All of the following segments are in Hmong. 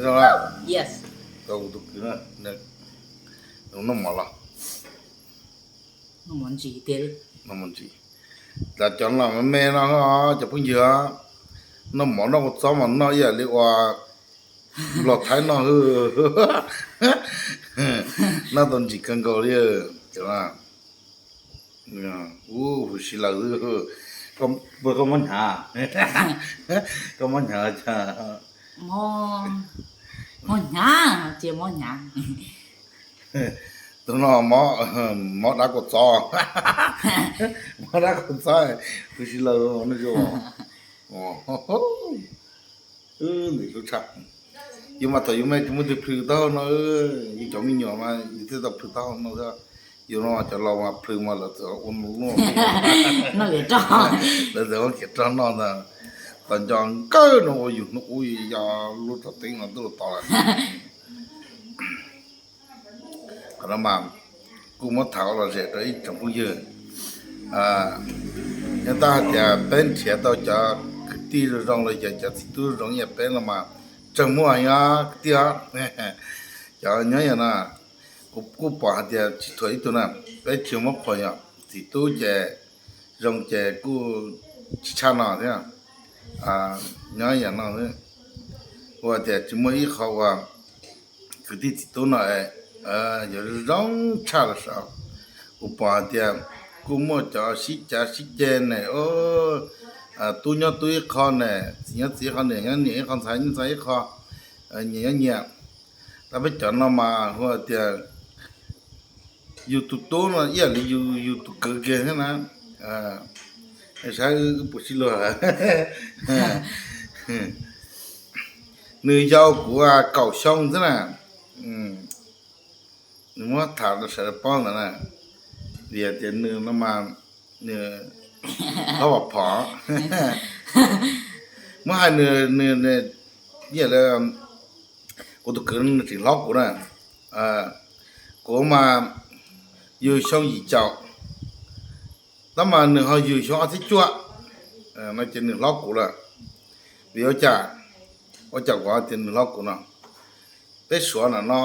Zoo lawm. Tau kuv tus kwv noj mov los. Noj mov ntsis. Los cov no me me no, cov phooj ywg, noj mov noj kua txob mas noj ib yam li ua Nplog Thaib noj hwj. Noj tau ntsim kawg nkaus li. Ub, huv si lawm xwb. Koj mob hnyav, koj mob hnyav cas? Mob hnyav, cia mob hnyav. Tus no mob dab kua txob, mob dab kua txob, huv si lawm no. Ntxim hlub tshaj. Yus mas thaum yus me tsis muaj twg plhws taub hau no, yus cov me nyuam mas yus thiaj tau plhws taub hau no xwb. Yus no cov laus mas plhws mas lawv txawm ua nws lub, lawv txawm ua kiav rog noj ntag. Tau nco nkawg no ua yus hnub ub yos lub rau teeb no tuaj los tos lawm. Qhov no mas kuj muab tham ua lom zem rau ib tsoom phooj ywg. Nyob tab hais tias peb nrhiav tau cov kwv tij zoo zoo los yog cov txiv tub zoo zoo ib yam peb no mas tseem muaj nyob kwv tij os. Cov nyob yam no, kuv kuj pom hais tias tsis thuam ib tug na, peb tsis muab qhuas yom, txiv tub ces zoo ces kuj tsis tshaj no thiab. Nyob yam no xwb, ua tias tsis muaj ib qho uas kwv tij txiv tub no yuav zoo tshaj los sav. Kuv pom hais tias kuj muaj cov sib cav sib ceg ne, tub nyob tub ib qho ne, txiv nyob txiv ib qho, niam nyob niam ib qho, ntxhais nyob ntxhais ib qho, nyias nyob nyias. Tab peb cov no mas hu tias yus tus tub no ib yam li yus tus kwv kiag thiab na. Saib wb puas sib luag. Nws yau kuv kaum xyoo xwb na. Nws muab tham rau sawv daws paub ntawd na, vim tias nws no mas nws hlob Vam Phom. Muab hais nws, nws, nws, kuv tus kwv nws tseem hlob kuv na. Kuv mas yug xyoo yim caum, tab mas nws ho yug xyoo ob txhiab cuaj, no ces nws hlob kuv lawm. Vim ua cas, ua cas kuv tias nws hlob kuv no? Peb Suav na no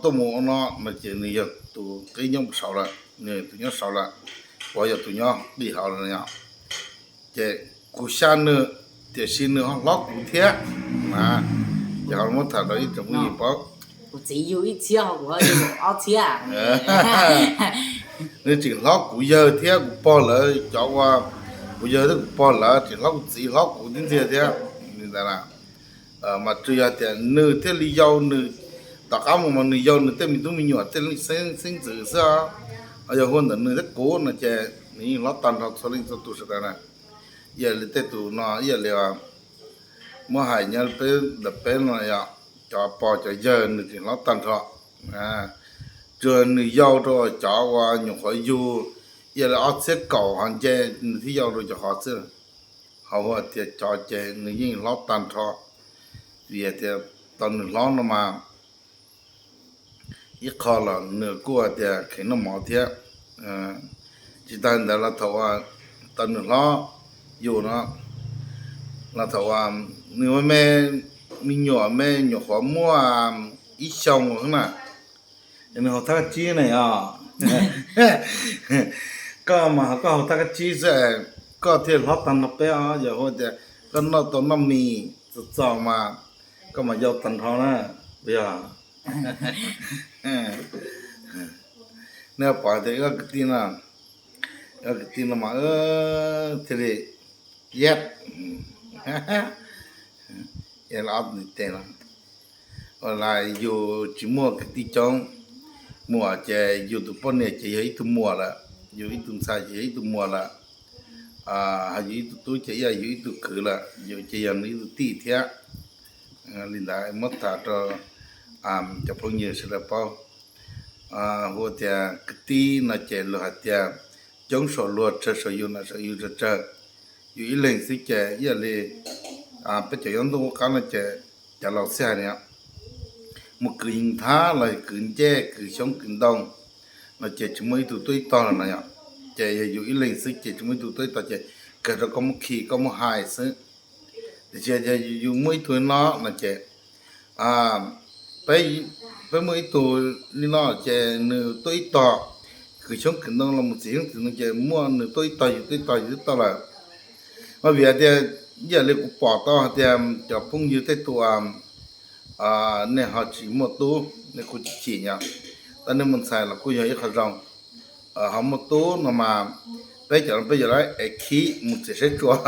tuaj mus ua no no ces nws yog tus qib nyob saud lawm, nws tus nyob saud lawm, kuv yog tus nyob qij hauv lawm no. Ces kuv xya nws, tiam sis nws ho hlob kuv thiab. Ces ho muab tham rau ib tsoom phooj ywg paub. Kuv txiv yug ib txhiab, kuv ob txhiab. Nws tseem hlob kuv yawg thiab kuv pog lawv cov uas, kuv yawg thiab kuv pog lawv tseem hlob kuv txiv hlob kuv tib ntxiag thiab. Li ntawd na, mas tsuas yog tias nws thiaj li yau nws, tom qab mus mas nws yau nws tej me tub me nyuam tej leej xeeb xeeb ntxwv xwb. Ho yog hu ntawm nws thiab kuv no ces nws yeej hlob tag nrho txhua leej txhua tus sawv daws na. Ib yam li tej tus no ib yam li muab hais nyob peb ntawm peb no yog cov pog cov yawg nws tseem hlob tag nrho. Tsuas nws yau rau cov uas nyuam qhuav yug ib yam li ob txhiab kaum ho nce, nws thiaj yau rau cov qhov xwb. Ho hu tias cov ces nws yeej hlob tag nrho, vim tias tau nws hlob no mas ib qho los nws kuj hais tias kheev noj mov thiab. Tsis tas ntawd los thaum uas tau nws hlob yus no, los thaum uas nws me, me nyuam me nyuam qhuav muaj ib xyoo na, nws haus thaj kab tsib ne os. Koj mas koj haus thaj kab tsib xwb, koj thiaj hlob tag nrho peb os. Yog hu tias koj noj tau noj mis txog txog mas koj mas yau tag nrho na, puas yog? Nej pom tias wb ob kwv tij no, wb ob kwv tij no mas thiaj li yab, yab ob ntiv tes no. Ua li yus tsis muaj kwv tij coob, muam ces yus tus poj niam ces yog ib tug muam lawm, yus ib tug ntxhais ces yog ib tug muam lawm, ho yus ib tug tub ces yog yus ib tug kwv lawm, yus ces yog nws ib tug tij thiab. Li ntawd muab tham rau cov phooj ywg sawv daws paub. Hu tias kwv tij no ces luag hais tias coob saum luag tsawg saum yus, na saum yus tsawg tsawg. Yus ib leeg xwb ces ib yam li peb cov nyob ntuj qub qab no ces cov laus xij hais tias mus kwv yees thab los kwv ncej kwv xyoob kwv ntoo no ces tsis muaj ib tug tuaj ib tog lawm no yom. Ces yog yus ib leeg xwb ces tsis muaj ib tug tuaj ib tog ces kawg rau koj muab khi koj muab hais xwb. Tiam sis yog yus muaj ib tug no no ces peb muaj ib tug li no ces nws tuaj ib tog, khwv xyoob khwv ntoo los mus txiav xyoob txiav ntoo ces muaj nws tuaj ib tog yus tuaj ib tog yus twb tau lawm. Mas vim hais tias ib yam li kuv pom tau hais tias cov phooj ywg tej tus nej ho tsis muaj tub nej kuj tsis chim yom, tab nej muaj ntxhais los kuj yog ib qho zoo. Ho muaj tub no mas peb cov no peb yuav lawv ev khib mus txiav saib tsuas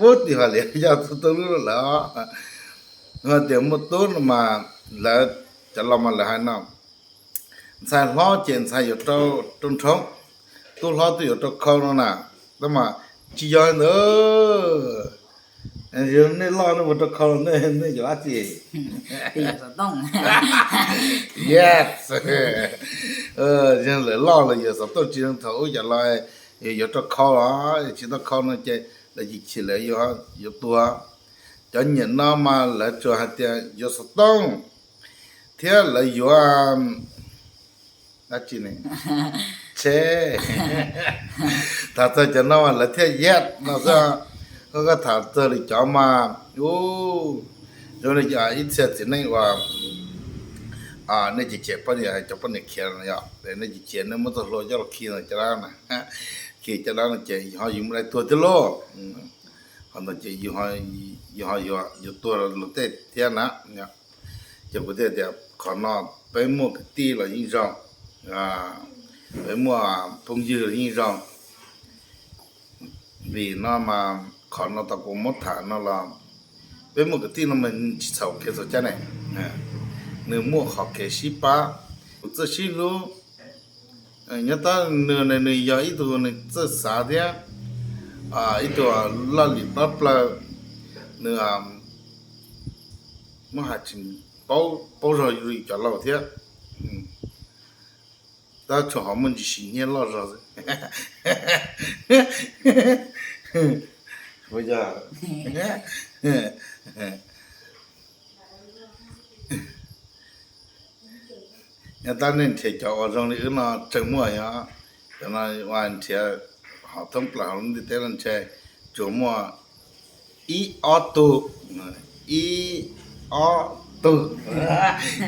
ub tim hais lias yog tub lub lawm. Hais tias muaj tub no mas lawv, cov laus mas lawv hais no, ntxhais hlob ces ntxhais yuav rau nrhoob, tub hlob twb yuav rau khau no na. Tab mas tsis yog li ntawd, nej loj nej mus rau khau nej yuav dab tsi? Yes, yog lawv loj lawv yuav xov tooj tsis zoo thaum ub cov laus yuav rau khau los tsis tau khau no ces lawv chim chim lawv yuav tuag. Cov nyiam no mas lawv tsuas hais tias yuav xov tooj thiab lawv yuav dab tsi ne? Tsheb. Tham txog cov no mas lawv thiaj yam no xwb. Koj tham txog li cov mas ub, zoo li ib txhia txiv neej uas nej cem cem poj niam, cov poj niam khiav no yom, nej cem cem nej muab txoj hlua coj los khi no cov dab na, khi cov dab no ces ho yus mus dai tuag thiab lauj. Ho no ces yus ho yuav tuag luag tej thiab na. Ces kuv thiaj tias qhov no peb muaj kwv tij los yeej zoo, peb muaj phooj ywg los yeej zoo. Vim no mas qhov no tau kuv muab tham no los peb muaj kwv tij no mas tsis txhaum kev txhaum cai ne, nws muaj qhov kev sib pab, tus txawj sib hlub. Nyob tab nws, nws yog ib tug nws txawj xav thiab ib tug laj lim pab plaws, nws muab hais tsis paub zog li cov laus thiab. Tab tshuav ho muaj ntsis siv nyiaj loj zog xwb. Puas yog? Nyob tab nej nrhiav cov uas zoo li wb no tseem muaj, yog cov no ua nrhiav hauv thoob plaws hauv lub ntiaj teb no ntshe tsuas muaj ib ob tug, ib ob tug,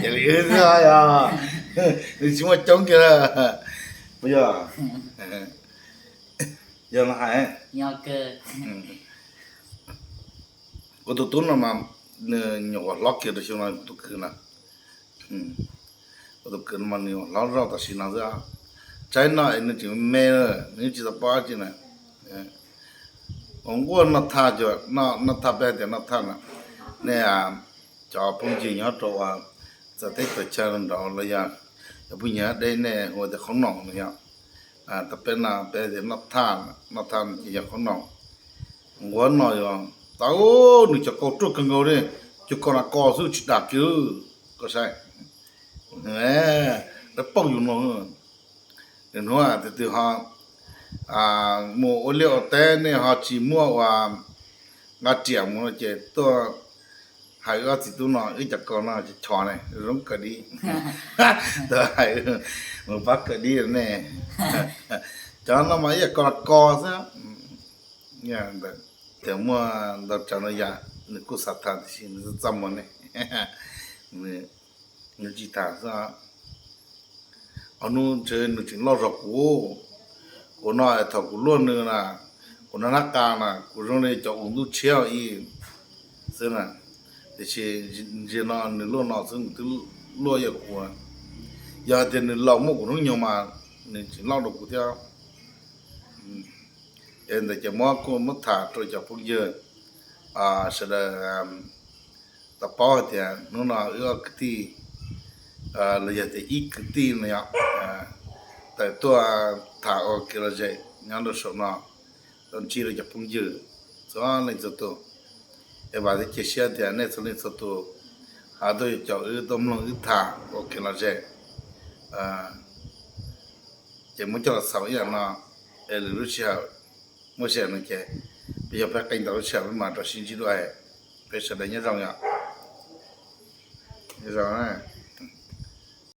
ces li wb xwb yog, nws tsis muaj coob kiag. Puas yog? Yog no hais, kuv tus tub no mas nws nyuam qhuav hlob kiag rau xyoo no kuv tus kwv na. Kuv tus kwv no mas nws nyuam hlob zoj tam sim no xwb. Tsaib no es nws tseem me, nws tsis tau paub dab tsi na. Ua nquaj noj thaj, noj thaj peb tias noj thaj na. Nej cov phooj ywg nyob rau uas txawv teb txawv chaw nraud los yog cov phooj ywg deb nej hu tias qhoob noom no yog, tau peb no peb tias noj thaj, noj thaj no ces yog qhoob noom. Nquag no yog tau, nws cov kaus ruaj kawg nkaus li, cov kaus nas kos xwb tsis dam kiag, koj saib, dawb paug yus no. Nws hnub twg twg ho mus ua liaj ua teb nej ho tsis muaj ua nqa riam mus no ces tuaj hais wb ob txiv tub no, wb cov kaus no chov ne zoo kawg dib, tuaj hais mus pab kawg dib ne. Cov no mas ib yam kaus nas kos xwb. Tias muaj ntau tsav no yam nws kuj xav tham tiam sis nws txaj muag ne, nws tsis tham xwb. Ob hnub ntshe nws tseem loj zog kuv. Kuv no thaum kuv luaj nws na, kuv nab nab qa na kuv zoo li cov ua ntuj tshiab ib xwb na, tiam sis ntsia no nws luaj no xwb nws twb luaj yam kuv. Yog hais tias nws laus muaj kuv hnub nyoog mas nws tseem loj dua kuv thiab. Es ntawd ces muab kuj muab tham rau cov phooj ywg sawv daws tau paub hais tias hnub no wb ob kwv tij los yog tias ib kwv tij no yog tawm tuaj tham ua kev lom zem nyob rau saum no rau ntsib rau cov phooj ywg txhua leej txhua tus. Es vam thiab cia siab tias nej txhua leej txhua tus tuaj caum wb tuaj mloog wb tham ua kev lom zem. Ces muab coj los xaus ib yam no, es lwm lub sij hawm muaj sij hawm no ces peb yog peb qee ntau lub sij hawm peb mam rau sib ntsib dua. Peb sawv daws nyob zoo yom. Nyob zoo.